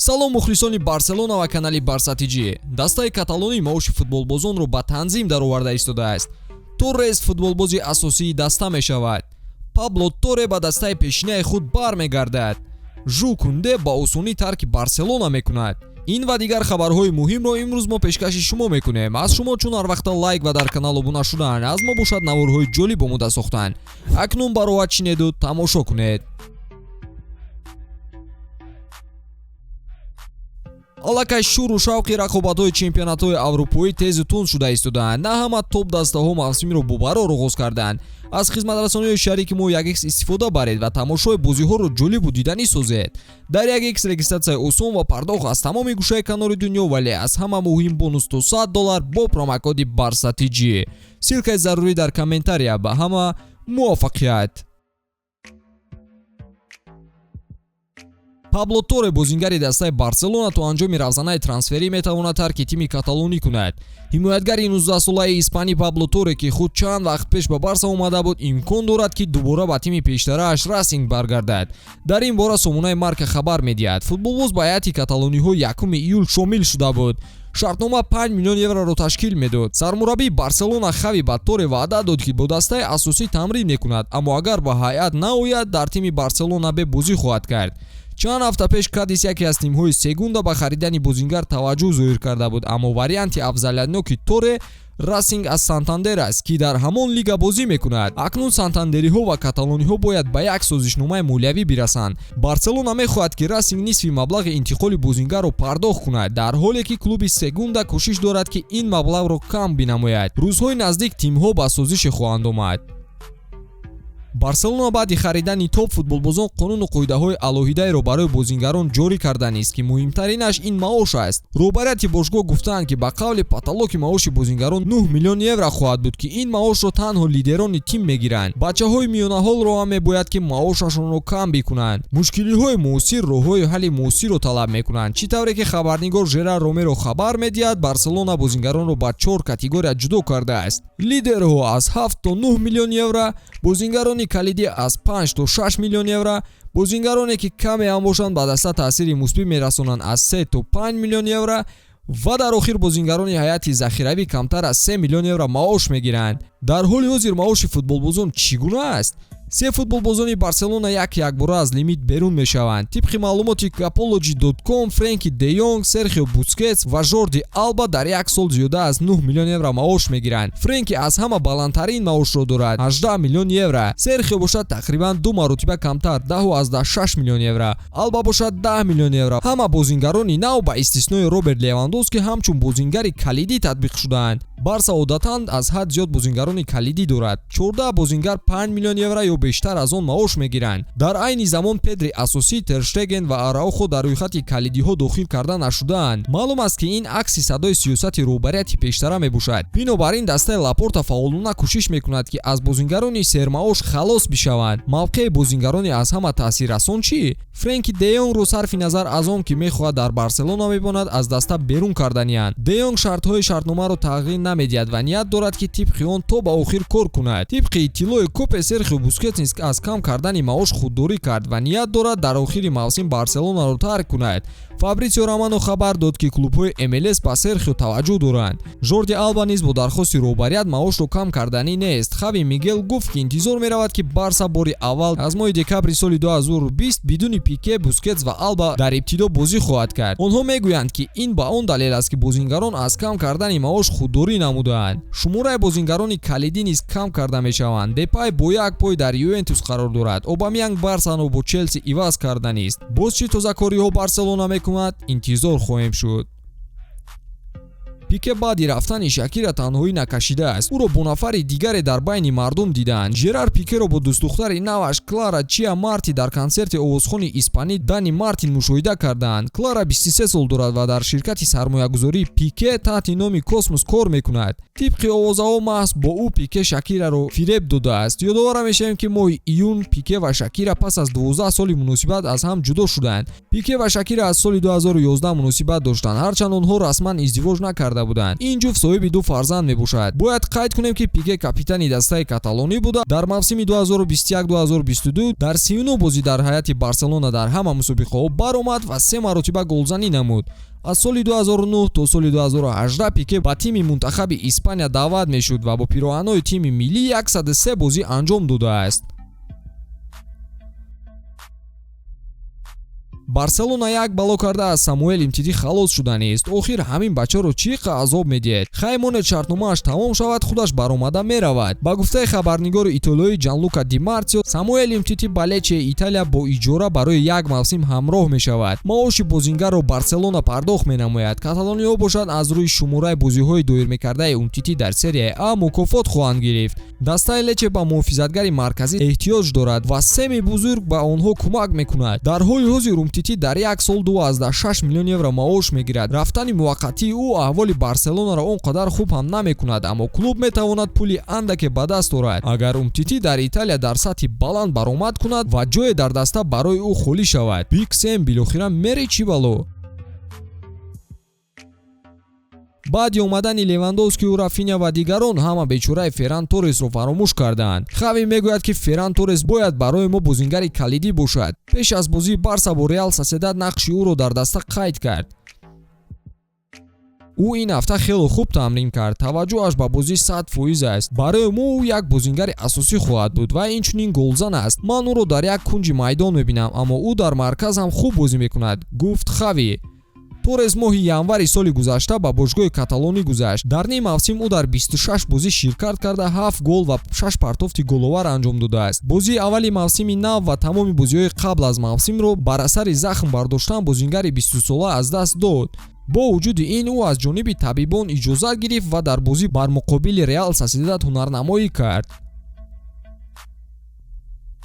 Салом мухлисони Барселона ва канали Барса ТЖ. Дастаи каталонӣ маоши футболбозонро ба танзим дароварда истодааст. Торрес футболбози асосии даста мешавад. Пабло Торре ба дастаи пешинаи худ бармегардад. Жул Кунде ба осонӣ тарки Барселона мекунад. Ин ва дигар хабарҳои муҳимро имрӯз мо пешкаши шумо мекунем. Аз шумо чун ҳар вақта лайк ва дар канал обуна шудан, аз мо бошад наворҳои ҷолиб омода сохтан. Акнун бароват чинеду тамошо кунед. Аллакай шӯру шавқи рақобатҳои чемпионатҳои аврупоӣ тезу тунд шуда истодаанд. На ҳама топ-дастаҳо мавсимро бобарор оғоз карданд. Аз хизматрасониҳои шарики мо 1x истифода баред ва тамошои бозиҳоро ҷолибу диданӣ созед. Дар 1x регистратсияи осон ва пардохт аз тамоми гӯшаи канори дунё, вале аз ҳама муҳим бонус то $100 бо промокоди Барса ТЖ. Ссылкаи зарурӣ дар комментария. Ба ҳама муваффақият! Пабло Торре, бозингари дастаи Барселона, то анҷоми равзанаи трансферӣ метавонад тарки тими каталонӣ кунад. Ҳимоятгари 19-солаи испанӣ Пабло Торре, ки худ чанд вақт пеш ба Барса омада буд, имкон дорад, ки дубора ба тими пештарааш Расинг баргардад. Дар ин бора сомонаи Марка хабар медиҳад. Футболбоз ба ҳайати каталониҳо 1 июл шомил шуда буд. Шартнома 5 миллион евроро ташкил медод. Сармураббии Барселона Хави ба Торре ваъда дод, ки бо дастаи асосӣ тамрин мекунад, аммо агар ба ҳайат наояд, дар тими Барселона бе бозӣ хоҳад кард. Чанд ҳафта пеш Кадис яке аз тимҳои Сегунда ба харидани бозингар таваҷҷӯҳ зоҳир карда буд, аммо варианти афзалиятноки Торре Расинг аз Сантандер аст, ки дар ҳамон лига бозӣ мекунад. Акнун сантандериҳо ва каталониҳо бояд ба як созишномаи молиявӣ бирасанд. Барселона мехоҳад, ки Расинг нисфи маблағи интиқоли бозингарро пардохт кунад, дар ҳоле ки клуби Сегунда кӯшиш дорад, ки ин маблағро кам бинамояд. Рӯзҳои наздик тимҳо ба созише хоҳанд омад. Барселона баъди харидани топ футболбозон қонуну қоидаҳои алоҳидаеро барои бозингарон ҷорӣ карданист, ки муҳимтаринаш ин маош аст. Роҳбарияти бошгоҳ гуфтаанд, ки ба қавли паталоки маоши бозингарон 9 миллион евро хоҳад буд, ки ин маошро танҳо лидерони тим мегиранд. Бачаҳои миёнаҳолро ҳам мебояд, ки маошашонро кам бикунанд. Мушкилиҳои муосир роҳҳои ҳалли муосирро талаб мекунанд. Чӣ тавре ки хабарнигор Жерар Ромеро хабар медиҳад, Барселона бозингаронро ба 4 категория ҷудо кардааст. Лидерҳо аз 7 то 9 миллион евро, бозингарони калидӣ аз 5 то 6 миллион евро, бозингароне ки каме ҳам бошанд ба даста таъсири мусбӣ мерасонанд аз 3 то 5 миллион евро ва дар охир бозингарони ҳайати захиравӣ камтар аз 3 миллион евро маош мегиранд. Дар ҳоли ҳозир маоши футболбозон чӣ гуна аст? Се футболбозони Барселона як-якбора аз лимит берун мешаванд. Тибқи маълумоти Capology.com, Френки де Йонг, Серхио Бускетс ва Жорди Алба дар як сол зиёда аз 9 миллион евро маош мегиранд. Френки аз ҳама баландтарин маошро дорад 18 миллион евро. Серхио бошад тақрибан ду маротиба камтар 10,6 миллион евро. Алба бошад 10 миллион евро. Ҳама бозингарони нав ба истиснои Роберт Левандовски ҳамчун бозингари калидӣ татбиқ шудаанд. Барса одатан аз ҳад зиёд бозингарони калидӣ дорад. 14 бозингар 5 миллион евро ё бештар аз он маош мегиранд. Дар айни замон Педри асосӣ, Терштеген ва Араухо дар рӯйхати калидиҳо дохил карда нашудаанд. Маълум аст, ки ин акси садои сиёсати роҳбарияти пештара мебошад. Бинобар ин дастаи Лапорта фаъолона кӯшиш мекунад, ки аз бозингарони сермаош халос бишаванд. Мавқеи бозингарони аз ҳама таъсиррасон чӣ? Френки де Йонгро сарфи назар аз он ки мехоҳад дар Барселона мебонад, аз даста берун карданианд. Де Йонг шартҳои шартномаро тағйир намедиҳад ва ният дорад, ки тибқи он то ба охир кор кунад. Тибқи иттилои Копе, Серхио Бускетс низ аз кам кардани маош худдорӣ кард ва ният дорад дар охири мавсим Барселонаро тарк кунад. Фабритсио Романо хабар дод, ки клубҳои МЛС ба Серхио таваҷҷӯҳ доранд. Жорди Алба низ бо дархости роҳбарият маошро кам карданӣ нест. Хави Мигел гуфт, ки интизор меравад, ки Барса бори аввал аз моҳи декабри соли 2020 бидуни Пике, Бускетс ва Алба дар ибтидо бозӣ хоҳад кард. Онҳо мегӯянд, ки ин ба он далел аст, ки бозингарон аз кам кардани маош худдорӣ намудаанд. Шумораи бозингарони калидӣ низ кам карда мешаванд. Депай бо як пой дар Ювентус қарор дорад. Обамянг Барсаро бо Челси иваз карданист. Боз чӣ тозакориҳо Барселона мекунад, интизор хоҳем шуд. Пике баъди рафтани Шакира танҳоӣ накашидааст. Ӯро бо нафари дигаре дар байни мардум дидаанд. Жерар Пикеро бо дӯстдухтари наваш Клара Чиа Марти дар консерти овозхони испанӣ Дани Мартин мушоҳида кардаанд. Клара 23 сол дорад ва дар ширкати сармоягузории Пике таҳти номи Космос кор мекунад. Тибқи овозаҳо маҳз бо ӯ Пике Шакираро фиреб додааст. Ёдовара мешавем, ки моҳи июн Пике ва Шакира пас аз 12 соли муносибат аз ҳам ҷудо шуданд. Пике ва Шакира аз соли 2011 муносибат доштанд, ҳарчанд онҳо расман издивоҷ накарданд. карда буданд. Ин ҷуфт соҳиби ду фарзанд мебошад. Бояд қайд кунем, ки Пике капитани дастаи каталонӣ буда, дар мавсими 2021-2022 дар 39 бозӣ дар ҳайати Барселона дар ҳама мусобиқаҳо баромад ва се маротиба голзанӣ намуд. Аз соли 2009 то соли 2018 Пике ба тими мунтахаби Испания даъват мешуд ва бо пироҳанҳои тими миллӣ 103 бозӣ анҷом додааст. Барселона як бало карда аз Самуэл Умтити халос шуданист. Охир ҳамин бачаро чӣ қа азоб медиҳед? Хай монед шартномааш тамом шавад, худаш баромада меравад. Ба гуфтаи хабарнигори итолиёӣ Ҷанлука Ди Марсио, Самуэл Умтити ба Лечеи Италия бо иҷора барои як мавсим ҳамроҳ мешавад. Маоши бозингарро Барселона пардохт менамояд. Каталониҳо бошад аз рӯи шумораи бозиҳои доирмекардаи Умтити дар серияи А мукофот хоҳанд гирифт. Дастаи Лече ба муҳофизатгари марказӣ эҳтиёҷ дорад ва Семи бузург ба онҳо кӯмак мекунад. Дар ҳоли ҳозир Умтити дар як сол 2,6 миллион евро маош мегирад. Рафтани муваққатии ӯ аҳволи Барселонаро он қадар хуб ҳам намекунад, аммо клуб метавонад пули андаке ба даст орад. Агар Умтити дар Италия дар сатҳи баланд баромад кунад ва ҷое дар даста барои ӯ холӣ шавад. Биг Сем билохира мери чӣ бало? Баъди омадани Левандовски, Рафиня ва дигарон ҳама бечораи Ферран Торресро фаромӯш кардаанд. Хави мегӯяд, ки Ферран Торрес бояд барои мо бозингари калидӣ бошад. Пеш аз бозии Барса бо Реал Соседад нақши ӯро дар даста қайд кард. Ӯ ин ҳафта хеле хуб тамрин кард. Таваҷҷӯҳаш ба бозӣ 100% аст. Барои мо ӯ як бозингари асосӣ хоҳад буд ва инчунин голзан аст. Ман ӯро дар як кунҷи майдон мебинам, аммо ӯ дар марказ ҳам хуб бозӣ мекунад, гуфт Хави. Торрес моҳи январи соли гузашта ба бошгоҳи каталонӣ гузашт. Дар ним мавсим ӯ дар 26 бозӣ ширкат карда, 7 гол ва 6 партофти головар анҷом додааст. Бозии аввали мавсими нав ва тамоми бозиҳои қабл аз мавсимро бар асари захм бардоштан бозингари 20сола аз даст дод. Бо вуҷуди ин ӯ аз ҷониби табибон иҷозат гирифт ва дар бозӣ бар муқобили Реал Соседад ҳунарнамоӣ кард.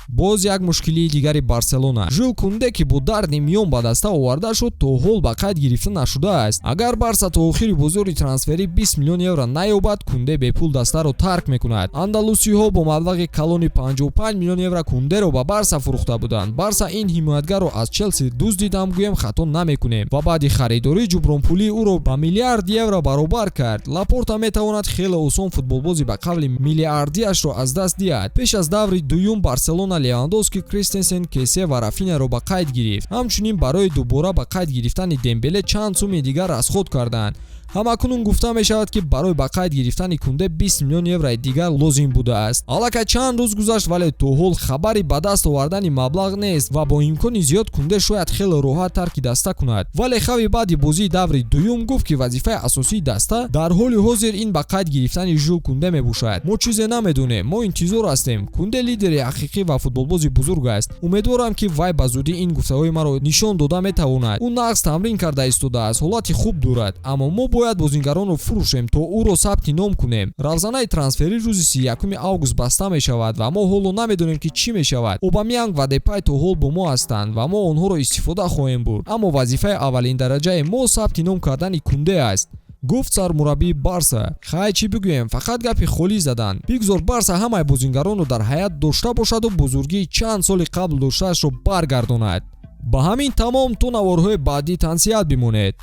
Боз як мушкилии дигари Барселона. Жил Кунде, ки бо дарди миён ба даста оварда шуд, то ҳол ба қайд гирифта нашудааст. Агар Барса то охири бозори трансферӣ 20 миллион евро наёбад, Кунде бепул дастаро тарк мекунад. Андалусиҳо бо маблағи калони 55 миллион евро Кундеро ба Барса фурӯхта буданд. Барса ин ҳимоятгарро аз Челси дуздид ҳам гӯем хато намекунем ва баъди харидорӣ ҷубронпулии ӯро ба миллиард евро баробар кард. Лапорта метавонад хеле осон футболбози ба қавли миллиардиашро аз даст диҳад. Пеш аз даври дуюм Барселона Левандовски, Кристенсен, Кесе ва Рафиняро ба қайд гирифт. Ҳамчунин барои дубора ба қайд гирифтани Дембеле чанд суми дигар расход карданд. Ҳамакунун гуфта мешавад, ки барои ба қайд гирифтани Кунде 20 миллион еврои дигар лозим будааст. Аллакай чанд рӯз гузашт, вале то ҳол хабари ба даст овардани маблағ нест ва бо имкони зиёд Кунде шояд хеле роҳат тарки даста кунад. Вале Хави баъди бозии даври дуюм гуфт, ки вазифаи асосии даста дар ҳоли ҳозир ин ба қайд гирифтани Жул Кунде мебошад. Мо чизе намедонем, мо интизор ҳастем. Кунде лидери ҳақиқӣ ва футболбози бузург аст. Умедворам, ки вай ба зудӣ ин гуфтаҳои маро нишон дода метавонад. Ӯ нағз тамрин карда истодааст, ҳолати хуб дорад, аммо мо бояд бозингаронро фурӯшем то ӯро сабти ном кунем. Равзанаи трансферӣ рӯзи 31 август баста мешавад ва мо ҳоло намедонем, ки чӣ мешавад. Обамянг ва Депай то ҳол бо мо ҳастанд ва мо онҳоро истифода хоҳем бурд, аммо вазифаи аввалин дараҷаи мо сабти ном кардани Кунде аст, гуфт сармураббии Барса. Хай чӣ бигӯем, фақат гапи холӣ заданд. Бигзор Барса ҳамаи бозингаронро дар ҳаят дошта бошаду бузургии чанд соли қабл доштаашро баргардонад. Ба ҳамин тамом, то наворҳои баъдӣ тансиҳат бимонед.